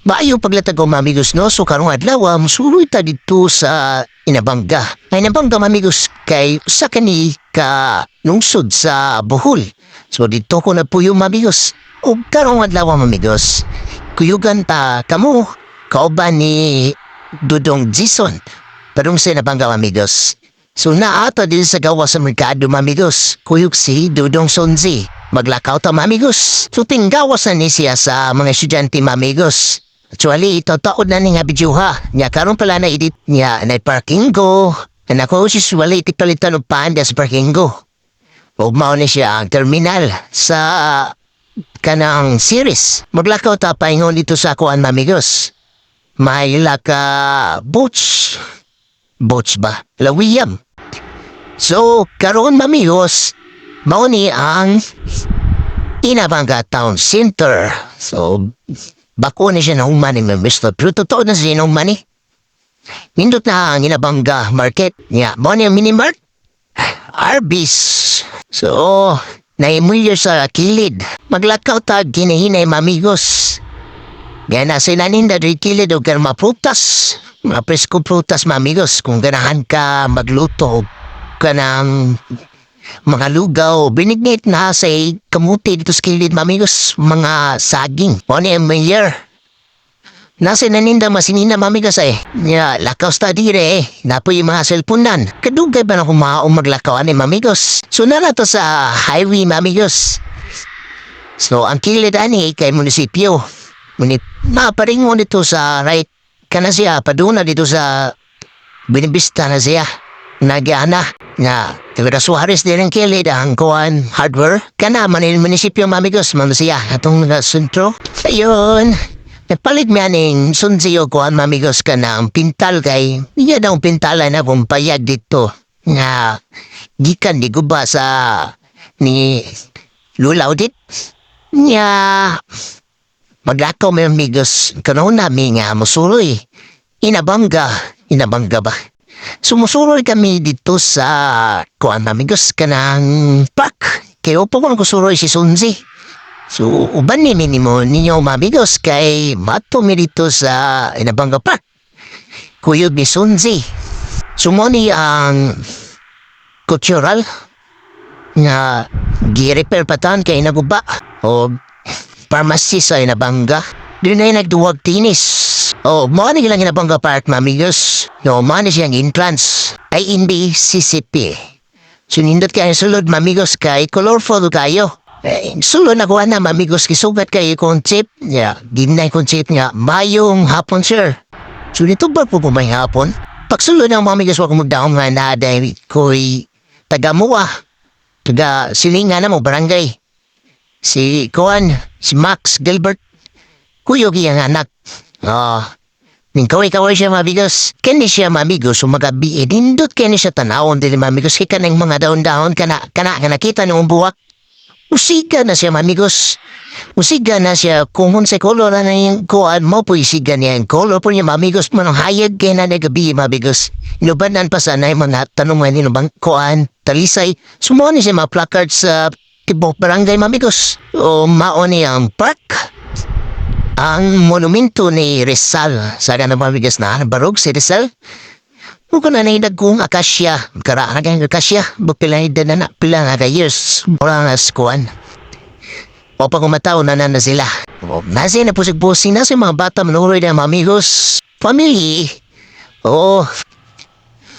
Maayo paglatag ko, mamigos, no? So karong adlaw, musuloy ta dito sa Inabanga. Ay Inabanga, mamigos, kay usa kani ka lungsod sa Bohol. So dito ko na po yung, mamigos. Ug karong adlaw, mamigos, kuyugan ta kamo kauban ni Dudong Jason. Padung sa Inabanga, mamigos. So naata din sa gawa sa merkado, mamigos. Kuyog si Dudong Sonzi. Maglakaw ta, mamigos. So tinggawas na ni siya sa mga estudyante, mamigos. Actually, totoo na ni nga video ha. Nya karon pala na edit niya na parking go. Na ako si usually tikpalitan og panda sa parking go. Ug mao ni siya ang terminal sa kanang series. Maglakaw ta paingon dito sa kuan, mamigos. May laka boots. Boots ba? Lawiyam. So, karon, mamigos, mao ni ang Inabanga Town Center. So, bako ni siya na human ni Mr. Pero totoo na siya na ni. Nindot na ang Inabanga Market. Niya, mao ni ang mini mart. Arby's. So, naimulyo sa kilid. Maglakaw ta ginahinay, mamigos. Nga na sila ninda diri kilid og mga prutas. Mga presko prutas, mamigos. Kung ganahan ka magluto kanang mga lugaw, binignit na sa kamuti dito sa kilid, mamigos, mga saging. O ni ang mayor. Nasa naninda masinina, mamigos eh. Ya, lakaw sa dire eh. Napoy yung mga cellphone. Kadugay ba na kumaong maglakaw ani, mamigos? So na to sa highway, mamigos. So ang kilid ani kay munisipyo. Ngunit naparingon dito sa right kana siya paduna dito sa Binibista na siya. Nagyana nga Taga Suarez din ang kilid ang kuan hardware. Kana man yung munisipyo, mamigos, man siya atong sentro. Ayun. Nagpalit mi aning sunsiyo kuan, mamigos, ka na ang pintal kay iya daw pintalan na kung payag dito nga gikan di guba sa ni Lulaw dit. Nya maglakaw mi, amigos, kanon nami nga musuloy. Inabanga, Inabanga ba? Sumusuloy kami dito sa kuan, amigos, kanang park. Kay upo ko kusuroy si Sunzi. So uban ni minimo ninyo, amigos, kay mato mi dito sa Inabanga Park. Kuyog ni Sunzi. Sumoni ang cultural nga gi-repair patan kay naguba o pharmacy sa Inabanga. Di na yung nagduwag tinis. O, mo ni lang Inabanga Park, mamigos. No, mo ni siyang entrance. Ay NBCCP. Sunindot kayo sulod, mamigos, kay colorful kayo. Eh, sulod na kuha na, mamigos, kisugat kayo kung chip niya. Di na kung chip niya. Mayong hapon, sir. So nito ba po may hapon? Pagsulod ng mamigos, wag mo daw nga na dahil ko'y taga mua. Taga silingan na mo, barangay. Si Kuan, si Max Gilbert. Kuyog iyang anak. Ah, ning kaway-kaway siya, mamigos. Kani siya, mamigos, umagabi. Eh, nindot kani siya tanawon din, mamigos. Kaya kanang mga dahon-dahon, kana, kana, kana kita nung buwak. Usiga na siya, mamigos. Usiga na siya. Kung sa color na yung kuan mo po, isiga niya yung color po niya, mamigos. Manong hayag kaya na nagabi, mamigos. Inubanan pa sa na yung mga tanungan nino bang kuan, talisay. Sumuha ni siya mga placards sa tibok barangay, mamigos. O mao ni ang park. Ang monumento ni Rizal. Sa na, mamigos, na barog si Rizal. Muka na nahidagkong akasya. Karaan kang akasya. Pila na na pila nga ka years. Wala nga skuan. O pag umataw na na na sila. O, nasa na pusig-pusig na sa mga bata manuroy na mga amigos. Family. Oo.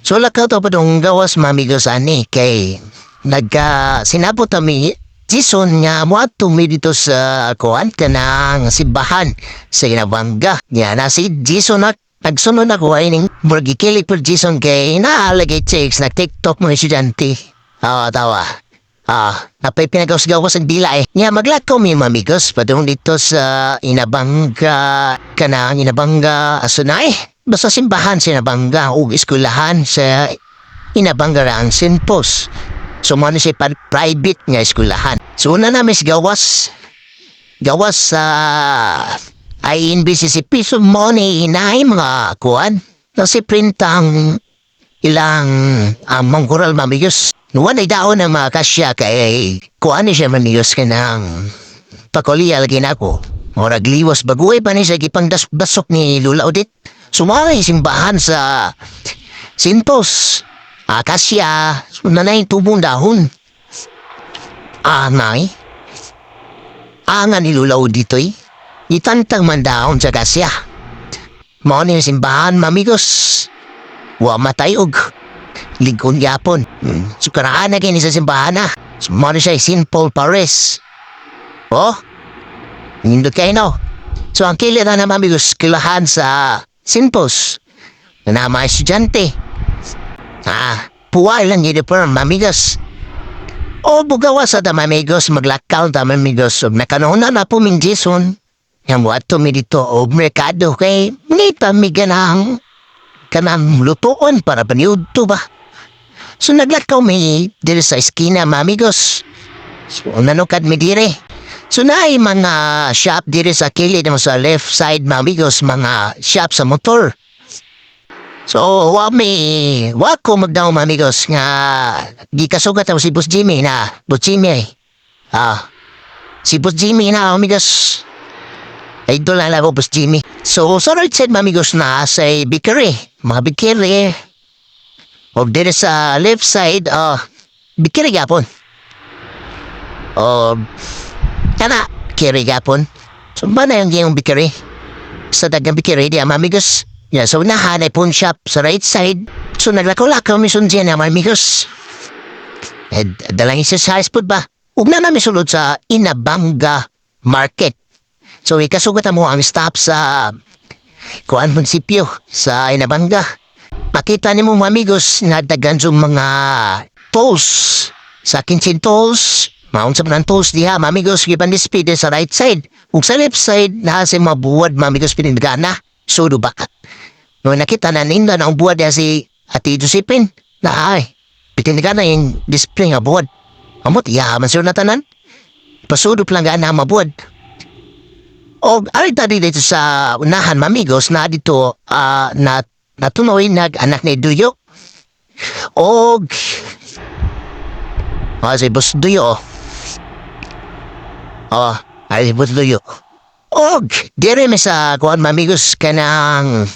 So lakaw to pa dong gawas, mamigos, ani kay nagka sinabot kami Jason nga moadto mi dito sa kuan kanang simbahan sa Inabanga. Nya na si Jason na nagsunod ako ay ning murag gikilig po Jason kay naalagay chicks na TikTok mo estudyante. Ah, tawa. Ah, napay pinagawas-gawas ang dila eh. Nya maglakaw mi, mamigos, padung dito sa Inabanga kanang Inabanga asunay. Basta simbahan sa Inabanga ug eskwelahan sa Inabanga ra ang St. Paul's. So mo siya private nga eskwelahan. So una namin si gawas gawas sa INBCCP. So mo ni inay mga kuan. Nasi printang ilang ang mangkural, mamigos. Nuwan ay daon ng mga kasya kay kuan ni siya, mamigos, kanang pakuliya lagi na ako. Murag liwas baguhay pa ni sa gipangdasok ni Lula Odit. Sumali simbahan sa Sintos. Akasya, nanay tubong dahon. Anay? Anga ni Lula Odit eh. Itantang man dahon sa kasya. Mao ni simbahan, mamigos. Wa matay og ligon yapon. Sukaraan na kini sa simbahan na. So, mao ni siya St. Paul Paris. Oh, nindot kayo no. So ang kili na na mamigos kilahan sa St. Paul's. Na mga estudyante. Puway lang uniform, mamigos. O bugawa sa ta mamigos, maglakaw ta mamigos. Og nakanuna na po ming Jason. Yang wato mi dito og merkado kay nita mi ganang kanang lutuon para paniudto ba. So naglakaw mi diri sa eskina mamigos. So nanukad mi dire. So naay mga shop diri sa kilid mo sa left side mamigos, mga shop sa motor. So wa mi wa ko magdaw mamigos nga gikasugat ako si Boss Jimmy na Boss Jimmy. Si Boss Jimmy na amigos. Idol na lang ako, Boss Jimmy. So, sa right side, mamigos, na sa bakery. Mga bakery. O dire sa left side, bakery gapon. O, kana, bakery gapon. So, ba na yung yung bakery? Sa dagang bakery, di mamigos. Yeah, so, nahanay pong shop sa right side. So, naglakaw-lakaw mi sun diyan, mamigos. Eh, dalang isa sa high ba? Ug na namin sulod sa Inabanga Market. So ikasugat mo ang stop sa kuan munisipyo sa Inabanga. Makita nimo mga amigos nga daghan yung mga tolls sa kitchen tolls. Maun sa mga tolls diha, mga amigos, giban display sa right side. Ug sa left side naa sa mga buwad, mga amigos, pinigana. Sudo ba? No nakita na ninda na ang buwad diha si Ate Josephine. Na ay, pitinigana yung display nga buwad. Amot, iya man sir na tanan. Pasudo lang gana mabuwad. O ari tadi dito sa unahan mamigos na dito na natunoy nag anak ni Duyo. Og si Boss Duyo. Oh, ay si Boss Duyo. Og dire mi sa kuan mamigos kanang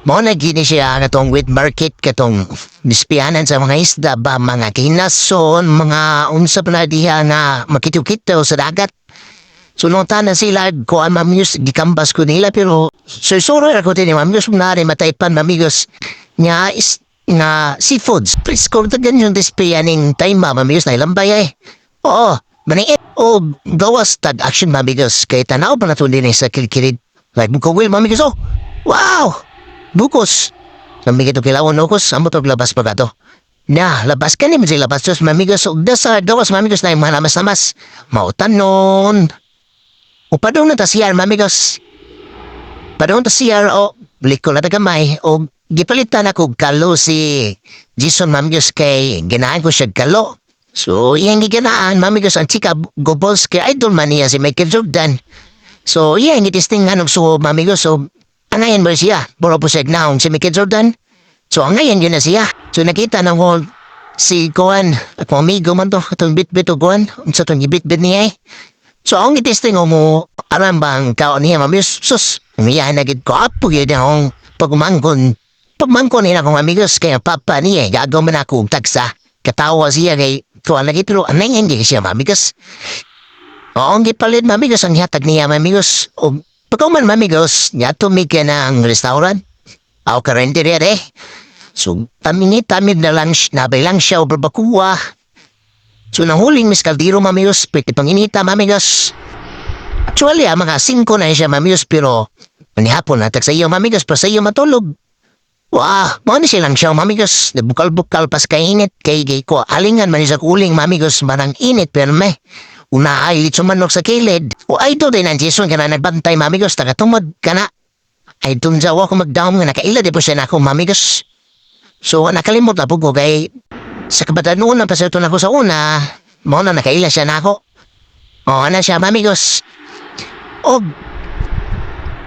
mo na gini siya nga tong wet market katong dispianan sa mga isda ba, mga kinason, mga unsa pa na diha nga makito-kito sa dagat. So nung tanan sila, kuan mamigos, gikambas ko nila pero so suro ako din mamigos na rin mataypan mamigos nga is nga seafoods. Presko ta ganyan display aning time mamigos na ilambay eh. Oo, maniit o gawas tag action mamigos kay tanaw pa na to din sa kilkirid. Like bukawil mamigos oh. Wow! Bukos. Namigit og kilawon nukos, amo to labas pa gato. Na, labas ka ni mo labas sus mamigos ug sa gawas mamigos na yung mga namas-namas. Mautanon. O padung na ta CR mamigos. Padung ta CR o liko na ta gamay o gipalitan ako kalo si Jason mamigos kay ganahan ko siya kalo. So, iyang giganaan mamigos ang Chicago Bulls kay idol man niya si Michael Jordan. So, iyang gitistingan og so mamigos. So, angayan mo siya? Buro po siya naong si Michael Jordan. So, angayan yun na siya. So, nakita na ko si Kuan, akong amigo man to, itong bit-bit o Kuan, sa itong ibit-bit niya eh. So, ang itisting mo, aram bang kaon niya, mamigos, sus, umiyahan na gid ko, apo yun akong pagumangkon. Pagmangkon niya akong amigos, kaya papa niya, gagaw man ako og tagsa. Katawa siya kay, kuan lagi, pero anay hindi siya, mamigos. Oo, ang gipalit, mamigos, ang hatag niya, mamigos. O, pagkuman, mamigos, niya tumigya ng restaurant. Aw, karinderya eh. So, tamingi tamig na lang, nabay lang siya o barbacoa. So, nahuling Miss Caldero, mamigos, pwede pang inita, mamigos. Actually, mga 5 na siya, mamigos, pero manihapon na, tag sa iyo, mamigos, pa sa iyo matulog. Wah, mao ni silang siya, mamigos. Bukal-bukal pas kainit, kay kay ko, alingan man sa kuling, mamigos, manang init, pero may, una ay litso manok sa kilid. O idol din ang Jason, kana nagbantay, mamigos, taga tumod, kana. Ay dun sa ako magdaom nga nakaila di po siya na ako, mamigos. So, nakalimot na po ko kay sa kabataan noon, ang paserto na ko sa una, mao na nakaila siya na ako. O, na siya, mamigos. O,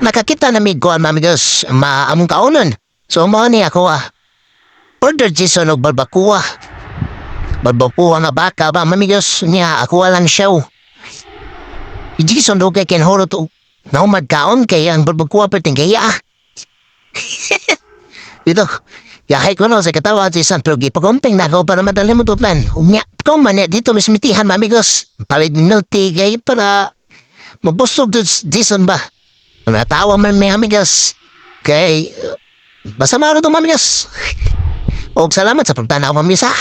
nakakita na mig ko, mamigos, maamong kaunon. So, mao ni ako ah. Order Jason og barbacoa. Barbacoa nga baka ba, mamigos, niya, ako lang siya. Jason do kay kenhorot og naumad kaon kay ang barbacoa perting gaya. Dito, yahay ko no sa katawa si San, pero gipagumping na ako para madali mo to plan. Unya, kung man dito mismitihan, amigos. Palit milk tea kay para mabusog to Jason ba. Natawa man may amigos. Kay, basta maro to, amigos. Og salamat sa pagtanaw, amigos ha.